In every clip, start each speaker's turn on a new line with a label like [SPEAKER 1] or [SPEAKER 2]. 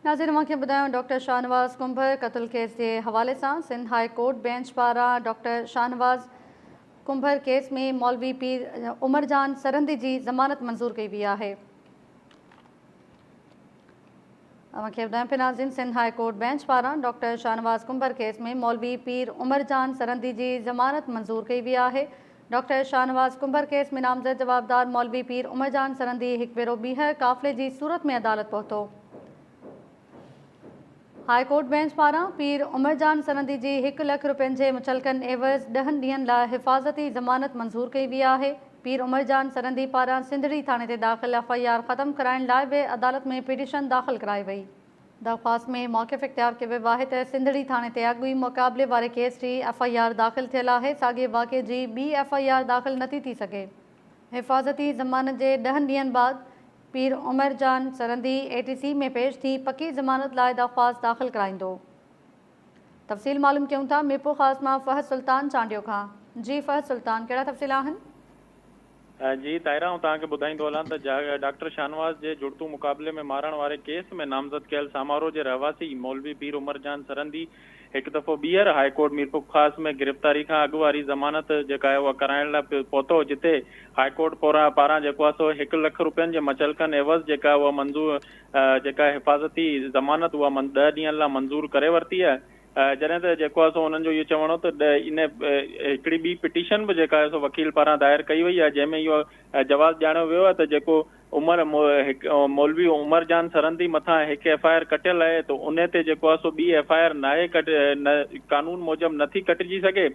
[SPEAKER 1] ناظرين اوهان کي ٻڌايون ڊاڪٽر شاهنواز ڪنڀر قتل ڪيس جي حوالي سان سنڌ هاء ڪورٽ بينچ پاران ڊاڪٽر شاهنواز ڪنڀر ڪيس ۾ مولوي پير عمر جان سرهندي جي ضمانت منظور ڪئي وئي آهي. اوهان کي ٻڌايون پيا ناظرين سنڌ هاء ڪورٽ بينچ پاران ڊاڪٽر شاهنواز ڪنڀر ڪيس ۾ مولوي پير عمر جان سرهندي جي ضمانت منظور ڪئي وئي آهي. ڊاڪٽر شاهنواز ڪنڀر ڪيس ۾ نامزد جوابدار مولوي پير عمر جان سرهندي هڪ ڀيرو ٻيهر قافلي جي صورت ۾ عدالت پهتو. هاء ڪورٽ بينچ پاران پير عمر جان سرهندي جي هڪ لک رپين جي مچلڪن عيوض ڏهن ڏينهن لاء حفاظتي ضمانت منظور ڪئي وئي آهي. پير عمر جان سرهندي پاران سنڌڙي ٿاڻي تي داخل ايف I R ختم ڪرائڻ لاء به عدالت ۾ پٽيشن داخل ڪرائي وئي. درخواست ۾ موقف اختيار ڪيو ويو آهي ته سنڌڙي ٿاڻي تي اڳ ئي مقابلي واري ڪيس جي ايف I R داخل ٿيل آهي، ساڳئي واقعي جي ٻي ايف I R داخل نٿي ٿي سگهي. حفاظتي ضمانت جي ڏهن ڏينهن بعد پير عمر جان سرهندي اي ٽي سي ۾ پيش ٿي پڪي ضمانت لاء درخواست داخل ڪرائيندو. تفصيل معلوم ڪيون ٿا ميرپورخاص مان فهد سلطان چانڊيو کان. جي فهد سلطان ڪهڙا تفصيل آهن؟
[SPEAKER 2] جي طاهره آئون توهان کي ٻڌائيندو هلان ته ڊاڪٽر شاهنواز جي جڙتو مقابلي ۾ مارڻ واري ڪيس ۾ نامزد ڪيل سامارو جي رهواسي مولوي پير عمر جان سرهندي هڪ دفعو ٻيهر هاء ڪورٽ ميرپورخاص ۾ گرفتاري کان اڳ واري ضمانت جيڪا آهي اها ڪرائڻ لاء پهتو جتي هاء ڪورٽ پاران جيڪو آهي سو هڪ لک روپين جي مچلڪن عيوض جيڪا اها منظور جيڪا حفاظتي ضمانت اها 10 ڏينهن لاء منظور ڪري ورتي آهي. جڏهن ته جيڪو آهي سو انهن جو اهو چوڻ هو ته ان هڪڙي ٻي پٽيشن به جيڪا آهي سو وڪيل پاران دائر ڪئي وئي آهي جنهن ۾ اهو جواز ڄاڻيو ويو آهي ته جيڪو عمر مولوي عمر جان سرهندي مٿان هڪ ايف I R ڪٽيل آهي ته ان تي جيڪو آهي سو ٻي ايف I R ناهي ڪٽ قانون موجب نٿي ڪٽجي سگهي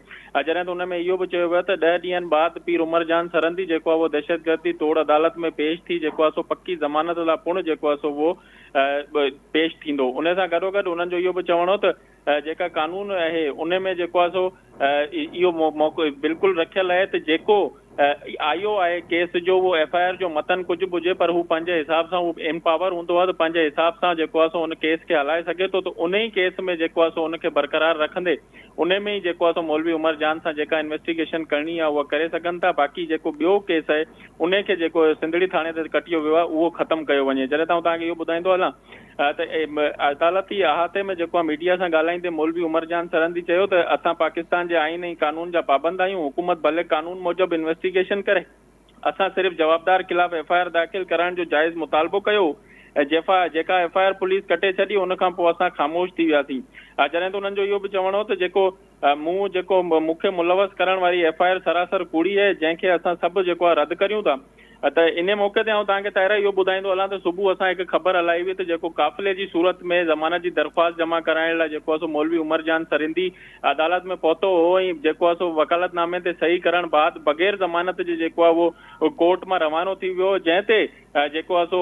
[SPEAKER 2] جڏهن ته ان ۾ اهو به چيو ويو آهي ته 10 ڏينهن بعد پير عمر جان سرهندي جيڪو آهي اهو دهشتگردي ٽوڙ عدالت ۾ پيش ٿي جيڪو آهي سو پڪي ضمانت لاء پڻ جيڪو آهي سو اهو پيش ٿيندو. ان سان گڏوگڏ انهن جو اهو به چوڻ هو ته جيڪا قانون آهي ان ۾ جيڪو آهي سو اهو موقعو بلڪل رکيل آهي ته جيڪو آء او آهي ڪيس جو اهو ايف I R جو متن ڪجهه به هجي پر هو پنهنجي حساب سان هو امپاور هوندو آهي ته پنهنجي حساب سان جيڪو آهي سو ان ڪيس کي هلائي سگهي ٿو ته ان ئي ڪيس ۾ جيڪو آهي سو ان کي برقرار رکندي ان ۾ ئي جيڪو آهي سو مولوي عمر جان سان جيڪا انويسٽيگيشن ڪرڻي آهي اها ڪري سگهن ٿا باقي جيڪو ٻيو ڪيس آهي انهي کي جيڪو سنڌڙي ٿاڻي تي ڪٽيو ويو آهي اهو ختم ڪيو وڃي جڏهن ته آئون توهان کي اهو ٻڌائيندو هلان ته عدالتي احاطي ۾ جيڪو آهي ميڊيا سان ڳالهائيندي مولوي عمر جان سرهندي چيو ته اسان پاڪستان جي آئين ۽ قانون جا پابند آهيون حڪومت ڀلي قانون موجب انويسٽيگيشن ڪري اسان صرف جوابدار خلاف ايف I R داخل ڪرائڻ جو جائز مطالبو ڪيو ۽ جيڪا ايف I R police ڪٽي ڇڏي ان کان پوء اسان خاموش ٿي وياسين جڏهن ته انهن جو اهو به چوڻ هو ته جيڪو مون جيڪو مون کي ملوث ڪرڻ واري ايف I R سراسر ڪوڙي آهي جنهن کي اسان سڀ جيڪو آهي رد ڪريون ٿا ته انهي موقعي تي آئون توهان کي طاهره اهو ٻڌائيندو هلان ته صبح اسان هڪ خبر هلائي هئي ته جيڪو قافلي جي صورت ۾ ضمانت جي درخواست جمع ڪرائڻ لاء جيڪو آهي سو مولوي عمر جان سرهندي عدالت ۾ پهتو هو ۽ جيڪو آهي سو وڪالت نامي تي صحيح ڪرڻ بعد بغير ضمانت جي جيڪو آهي اهو ڪورٽ مان روانو ٿي ويو جنهن تي جيڪو آهي سو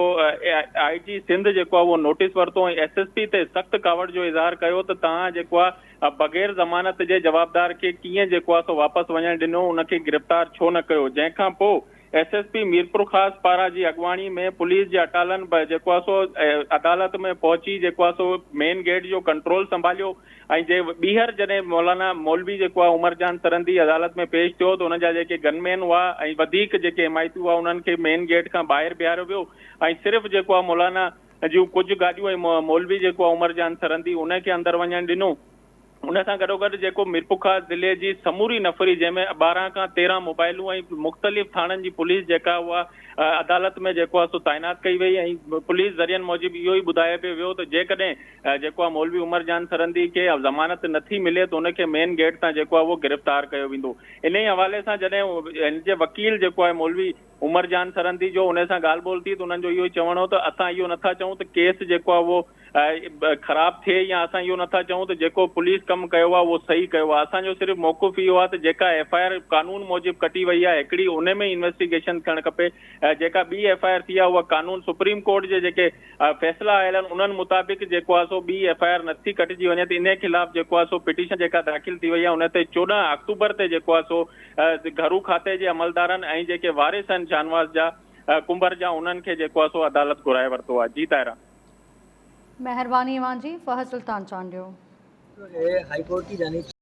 [SPEAKER 2] آء جي سنڌ جيڪو آهي اهو نوٽيس ورتو ۽ ايس ايس پي تي سخت ڪاوڙ جو اظهار ڪيو ته توهان جيڪو آهي بغير ضمانت جي جوابدار کي ڪيئن جيڪو آهي سو واپس وڃڻ ڏنو ان کي گرفتار ڇو نه ڪيو جنهن کان پوء ايس ايس پي ميرپورخاص پاران جي اڳواڻي ۾ پوليس جي اٽالن به جيڪو آهي سو عدالت ۾ پهچي جيڪو آهي سو مين گيٽ جو ڪنٽرول سنڀاليو ۽ جي ٻيهر جڏهن مولانا مولوي جيڪو آهي عمر جان سرهندي عدالت ۾ پيش ٿيو ته ان جا جيڪي گن مين هئا ۽ وڌيڪ جيڪي حمايتي هئا انهن کي مين گيٽ کان ٻاهر بيهاريو ويو ۽ صرف جيڪو آهي مولانا جون ڪجهه گاڏيون ۽ مولوي جيڪو آهي عمر جان سرهندي ان کي اندر وڃڻ ڏنو. ان سان گڏوگڏ جيڪو ميرپورخاص ضلعي جي سموري نفري جنهن ۾ 12 کان 13 موبائلون ۽ مختلف ٿاڻن جي پوليس جيڪا اها عدالت ۾ جيڪو آهي سو تعينات ڪئي وئي ۽ پوليس ذريعن موجب اهو ئي ٻڌايو پيو ويو ته جيڪڏهن جيڪو آهي مولوي عمر جان سرهندي کي ضمانت نٿي ملي ته ان کي مين گيٽ تان جيڪو آهي اهو گرفتار ڪيو ويندو انهي حوالي سان جڏهن هن جي وڪيل جيڪو آهي مولوي عمر جان سرهندي جو انهي سان ڳالهه ٻولهه ٿي ته انهن جو اهو ئي چوڻ هو ته اسان اهو نٿا چئون ته ڪيس جيڪو آهي اهو خراب ٿئي يا اسان اهو نٿا چئون ته جيڪو پوليس ڪم ڪيو آهي اهو صحيح ڪيو آهي اسان جو صرف موقف اهو آهي ته جيڪا ايف I R قانون موجب ڪٽي وئي آهي هڪڙي انهي ۾ انويسٽيگيشن ٿيڻ کپي جيڪا ٻي ايف I R ٿي آهي اها قانون سپريم ڪورٽ جي جيڪي فيصلا آيل آهن انهن مطابق جيڪو آهي سو ٻي ايف I R نٿي ڪٽجي وڃي ته انهي خلاف جيڪو آهي سو پٽيشن جيڪا داخل ٿي وئي آهي ان تي 14 آڪٽوبر تي جيڪو آهي سو گهرو کاتي جي عملدارن ۽ جيڪي وارث آهن شاهنواز جا ڪنڀر جا انهن کي جيڪو آهي سو عدالت گهرائي ورتو آهي جي طاهره.
[SPEAKER 1] مهرباني اوهان جي فهد سلطان چانڊيو.
[SPEAKER 3] هائي ڪورٽ ڪي جانب سي.